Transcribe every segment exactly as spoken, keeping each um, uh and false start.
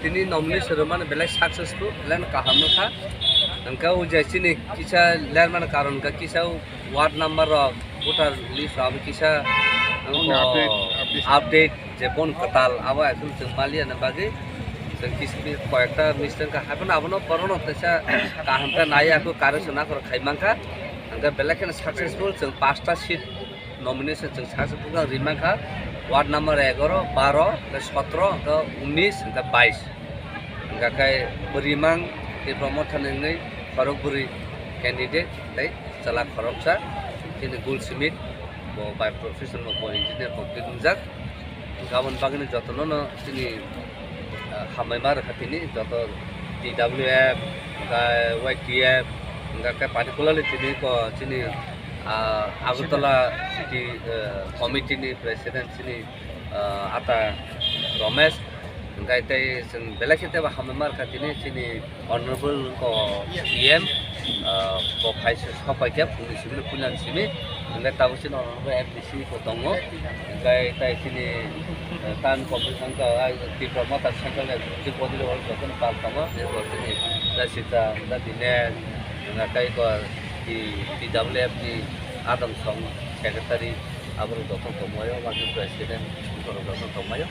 Tini nomination rwmani belai successful, belai kaham wngkha. Hwnkhe o je chini kisa lermani karon wngkha kisa ward number rok, voter list rok abo kisa update, update. Update je bon kwtal abo actually chwng maliya na bagwi chwng kisa koyekta mistake kha, haikhe abono borokno teisa kaham khe nai ako correction akhoro khai mankha. Hwnkhe belai kheno successful chwng pasta seat nomination chwng sak sak rimang kha, ward number egaro, baro, hwnkhe sotro, hwnkhe unis, hwnkhe bais. Hwnkhe khe rimang Tipra Motha ni wngwi khorok bwrwi candidate tei chwla khoroksa chini Gul Smith, bo by profession bo engineer complete wngjak. Hwnkhe aboni bagwino jotono no chini, ah, hambai ma rwkha tini joto T W F, hwnkhe Y T F, hwnkhe khe particularly tini ko chini, ah, Agartala city, ah, committee ni president chini, ah, Ata Romesh, hwnkhe tei chwng belai khe teibo hambai ma rwkha tini chini Honorable ko P M, ah, bo phai se sok pai khe phungni simi puilan simi, hwnkhe tabuk chini Honorable M P C bo tongo, hwnkhe tai chini, ah, tan competition ka, ah, Tipra Motha Central Executive Body rok jotono pal tongo, je bo chini Rasita, hwnkhe Dinesh, hwnkhe tai ko T W F ni Adam Song Secretary, aborok jotono tongmai o, Working President, borok jotono tongmai o.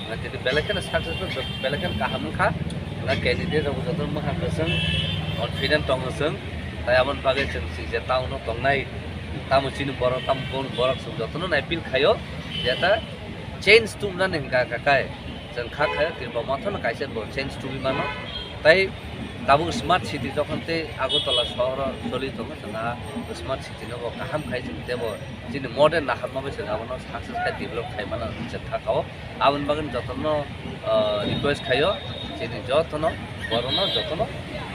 Hwnkhe tini belai kheno successful, belai kheno kaham wngkha. Hwnkhe candidate rok jotono mwkhang kwchwng, confident tongo chwng. Tai aboni bagwi chwng swijak town o tongnai, tamo chini borok, tamo boni borok chwng jotono appeal khaio, jeta change tubunani hwnkha kha kai. Chwng kha khaio, Tipra Motha no kaisa bo change tubui mano. Tai tabuk smart city jokhon tei Agartala sohor o choli tongo, chwng a smart city no bo kaham khai chwng tebo chini modern naharma bai chwng abono success khai develop khai mano chwng kha kao. Aboni bagwi jotono, ah, request khaio chini jotono borokno jotono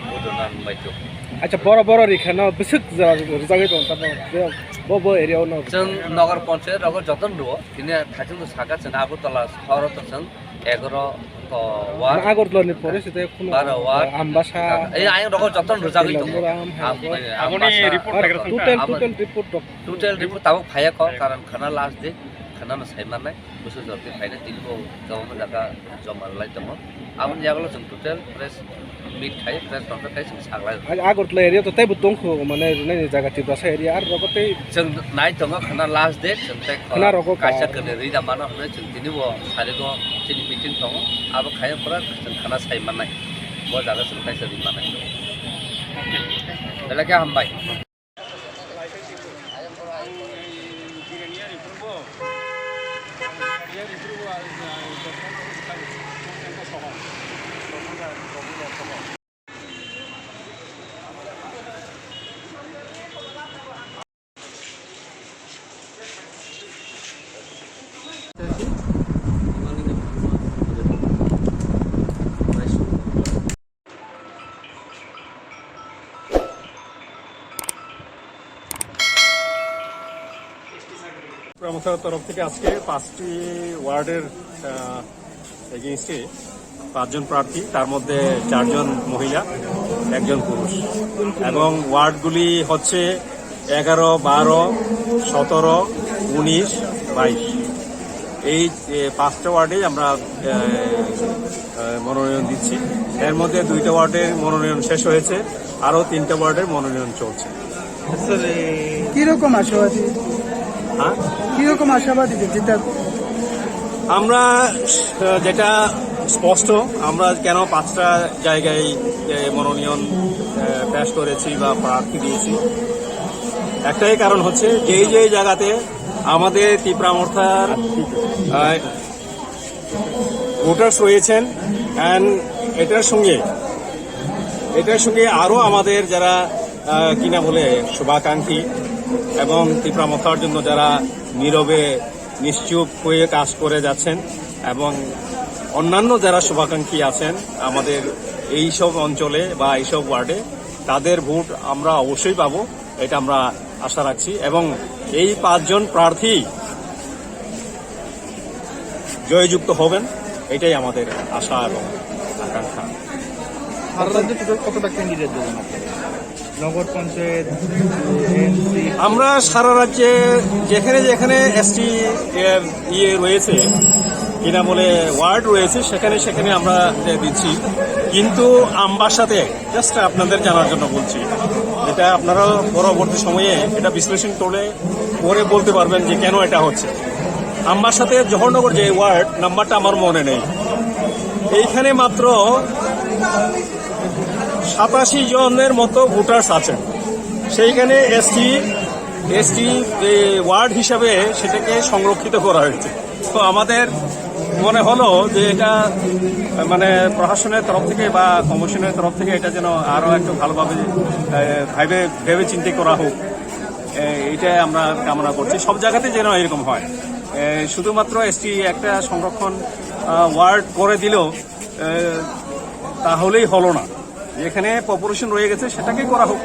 vote rwna nang bai tong. Acha, boro boro rikha no bwswk jora rwjagwi tong tamo bo, bo area o no. Chwng Nagar Panchayat rogo jotono rwo, tini thaichung saka chwng Agartala sohor o to chwng egaro to ward, Agartala ni pore se te khunu baro ward. Ambasa. Ei ayang rogo jotono rwjagwi tongo. Telamura, Am-, Hamhapur. Aboni Ambasa, report Agartala. Total, total report dok. Total report tabuk phaiya ko, karon khana last day, khana no sai manai. Bwswk jor khe phaina tini bo kwbangma jaga joma rwlai tongo. Aboni yagulo chwng total press meet khai, press conference khai chwng saklai. Ag-, Agartala area to teibo tongkho, mane rwnani jaga Tiprasa area, aro rogo tei chwng nai tongo khana last date, chwng tei khana rogo kaisa ka- kwrwi rida mano hwnwi chwng tini bo sarigo chini meeting tongo. Abo khai pora chwng khana sai mannai. Bo jaga chwng kaisa ri mannai. Belai khe hambai. Tripura মথার তরফ থেকে আজকে পাঁচটি ওয়ার্ডের, আহ, এগেইনস্টে পাঁচজন প্রার্থী, তার মধ্যে চারজন মহিলা, একজন পুরুষ, এবং ওয়ার্ডগুলি হচ্ছে এগারো, বারো, সতেরো, উনিশ, বাইশ। এই, এ, পাঁচটা ওয়ার্ডেই আমরা, এ, এ, মনোনয়ন দিচ্ছি। এর মধ্যে দুইটা ওয়ার্ডের মনোনয়ন শেষ হয়েছে, আরও তিনটা ওয়ার্ডের মনোনয়ন চলছে। আসলে কিরকম আশাবাদী? হ্যাঁ? কিরকম আশাবাদী যে জিতার? আমরা, আহ, যেটা স্পষ্ট, আমরা কেন পাঁচটা জায়গায়, এ, মনোনয়ন, এ, পেশ করেছি বা প্রার্থী দিয়েছি, একটাই কারণ হচ্ছে, যেই যেই জায়গাতে আমাদের তিপ্রা মথার, আহ, ভোটার্স রয়েছেন, অ্যান্ড এটার সঙ্গে, এটার সঙ্গে আরও আমাদের যারা, আহ, কিনা বলে শুভাকাঙ্ক্ষী এবং তিপ্রা মথার জন্য যারা নীরবে নিশ্চুপ হয়ে কাজ করে যাচ্ছেন, এবং অন্যান্য যারা শুভাকাঙ্ক্ষী আছেন আমাদের এই সব অঞ্চলে বা এইসব ওয়ার্ডে, তাদের ভোট আমরা অবশ্যই পাবো, এটা আমরা আশা রাখছি। এবং এই পাঁচজন প্রার্থী জয়যুক্ত হবেন, এটাই আমাদের আশা এবং আকাঙ্ক্ষা। সারা রাজ্যে টোটাল কতটা ক্যান্ডিডেট দেবেন আপনারা? নগর পঞ্চায়েত, এমসি? আমরা সারা রাজ্যে যেখানে যেখানে এসটি, এ, ইয়ে রয়েছে, বিনামূল্যে ওয়ার্ড রয়েছে, সেখানে সেখানে আমরা, এ, দিচ্ছি। কিন্তু আমবাসাতে, জাস্ট আপনাদের জানার জন্য বলছি, এটা আপনারা পরবর্তী সময়ে এটা বিশ্লেষণ করে পরে বলতে পারবেন যে কেন এটা হচ্ছে। আমবাসাতে জহরনগর যে ওয়ার্ড নাম্বারটা আমার মনে নেই, এইখানে মাত্র সাতাশি জনের মতো ভোটার্স আছেন, সেইখানে এসটি এসটি ওয়ার্ড হিসাবে সেটাকে সংরক্ষিত করা হয়েছে। তো আমাদের মনে হলো যে এটা, মানে, প্রশাসনের তরফ থেকে বা কমিশনের তরফ থেকে এটা যেন আরো একটু ভালোভাবে, আহ, ভাবে ভেবে চিন্তে করা হোক। এ, এইটাই আমরা কামনা করছি, সব জায়গাতে যেন এরকম হয়। এ, শুধুমাত্র এসটি একটা সংরক্ষণ, আহ, ওয়ার্ড করে দিলেও, এ, তাহলেই হলো না। যেখানে পপুলেশন রয়ে গেছে, সেটাকেই করা হোক।